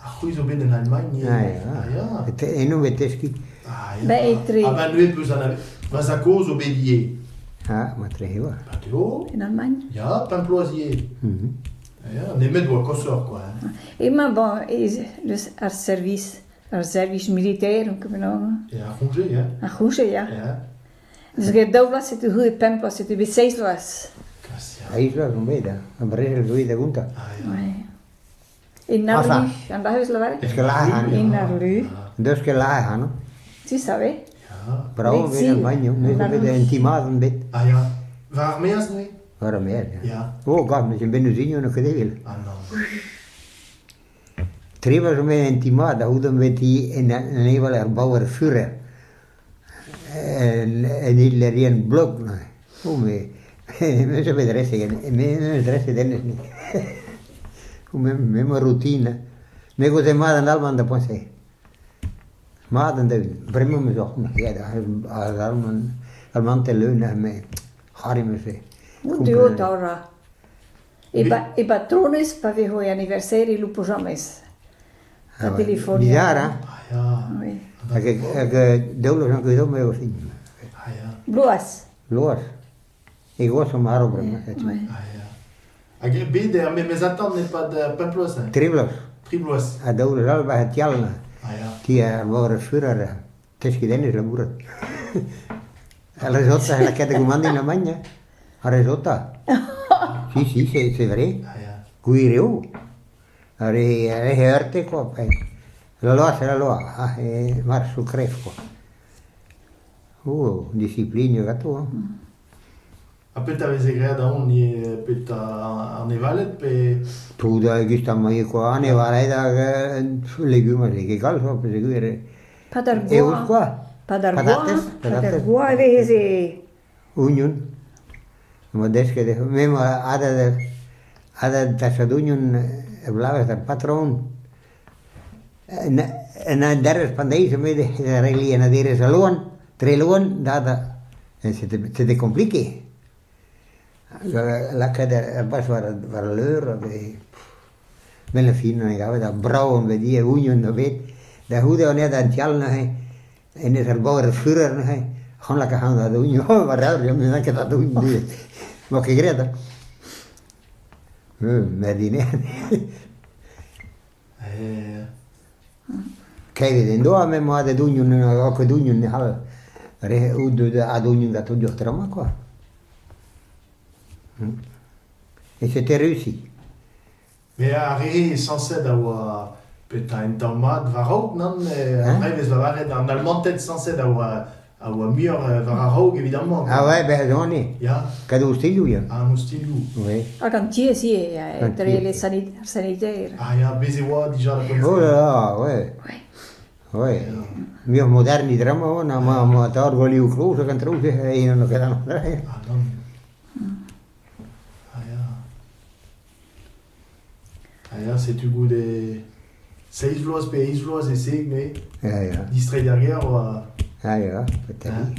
Ha c'hwi zo bet en Allemagne ivez? Ah ya. Ah ya. Et eno bet teskiñ. Ah ya. Ben, etre- Ah ben neuze peus anavezet. Va zad-kozh zo bet ivez. Ah, matre e oa. Ben teo. En Allemagne. Ya, pemp bloaz ivez. Mhm. Ah ya, nemet oa koshoc'h quoi. Hein. Emañ bon, eus ar service, ar servij militaire, on Ya, ar c'hoñje, ya. Ar c'hoñje, ya. Ya. N'eus ket daou vloaz setu c'hwi pemp vloaz, setu bet seizh vloaz. Kas, ya. Eizh vloaz on bet, hein. Ar brezel zo bet da gontañ. Ah ya. Ouais. En Enfin. arlu, an da eus lavaret? Deus ket lâret ac'hano. En arlu. Deus ket lâret ac'hano. Tu savais? Ya. Brav on bet en bagno, neuze bet en ti-mat on bet. Ah ya. War ar maez neuze? War ar maez, ya. Ya. Oh, gant, neuze ben eus hini n'eo ket evel. Ah non. Tri vloaz on bet en ti-mat, da c'houde on bet en en evel ar Bauer Führer. En en Hitlerien blok neuze. Oh, me, me zo bet dreset, me 'meus dreset hennezh me. Me 'ma routine. Me 'gaoze mat an alman da poent-se. Mat an deus. Bremañ 'meus ur ar alman almantel leun ha me c'hoari 'meus se. Diot ora. E patronez pa vezo e anniversaire e lupo james. Da telefonia. Bizarre, hein? Ah ya. Oui. Hag hag daou vloaz an ket me aussi. Ah ya. Bloaz. Bloaz. E goz omp marv bremañ. Oui. Ah ya. Hag bet er memes atant e-pad pemp bloaz hein? Tri bloaz. Tri bloaz. Ha daou vloaz all 'ba Tial. Ah ya. Ti ar Bauer Führer. Teskiñ denez labourat. Ar risotto lakaet da gommandiñ en Allemagne. Ar risotto. Si, si, c'est c'est vrai. Ah ya. Gwir eo. Ar re ar re heurte quoi. La loi c'est la loi. Ah, e mar su krev quoi. Oh, discipline ganto hein. Ha petra veze graet aon ivez petra anevaled pe... Tout a-gist amañ quoi, anevaled hag legumaj n'eo ket kalz quoi peogwir Pad ar eost goañv. quoi. Pad ar Patatez, goañv, pad ar patatez. goañv e veze... Oignon. Ma desket eo me 'ma adet adet tachad oignon e bloavezh ar patron. En endervezh pan deiz eo bet da regliñ an aderezh al loen, tre loen da da c'était compliqué. Lakaat ar bas war war al leur hag 'benn ar fin en gavet ar brav on bet ivez oignon da bet. Da c'houde on aet d'an ti all neuze, hennezh ar baour furer neuze, c'hoant lakaat ac'hanon da oignon, war ar n'emañ ket da oignon ivez. 'Moa ket graet hein. Met din eo. Klevet en doa me 'moa da oignon ket oignon ne c'hall re out ad oignon ganto diouzh tra-mañ quoi. Et c'était réussi. Mais ar re sañset a oa petra un tamm mat war-raok, nann? An prevez lavaret an Almanted sañset a oa a oa muioc'h war a-raok evit amañ. Ah ouais, ben on est. Ya. Kad ostilhoù, ya. An ostilhoù. Oui. Hag an tiez ivez, etre les sanit sanitaires. Ah ya, bez' e oa dija la Oh là là, ouais. Ouais. Ouais. Muioc'h modern dra-mañ, na ma ma taol gwalioù kloz hag an traoù-se, e n'o ket an Ah nann. Ah ya. Ah ya, setu goude seizh vloaz pe eizh vloaz e seg, me. Ya, ya. Distreiñ d'ar gêr oa... Ah ya, peut-être. Hein?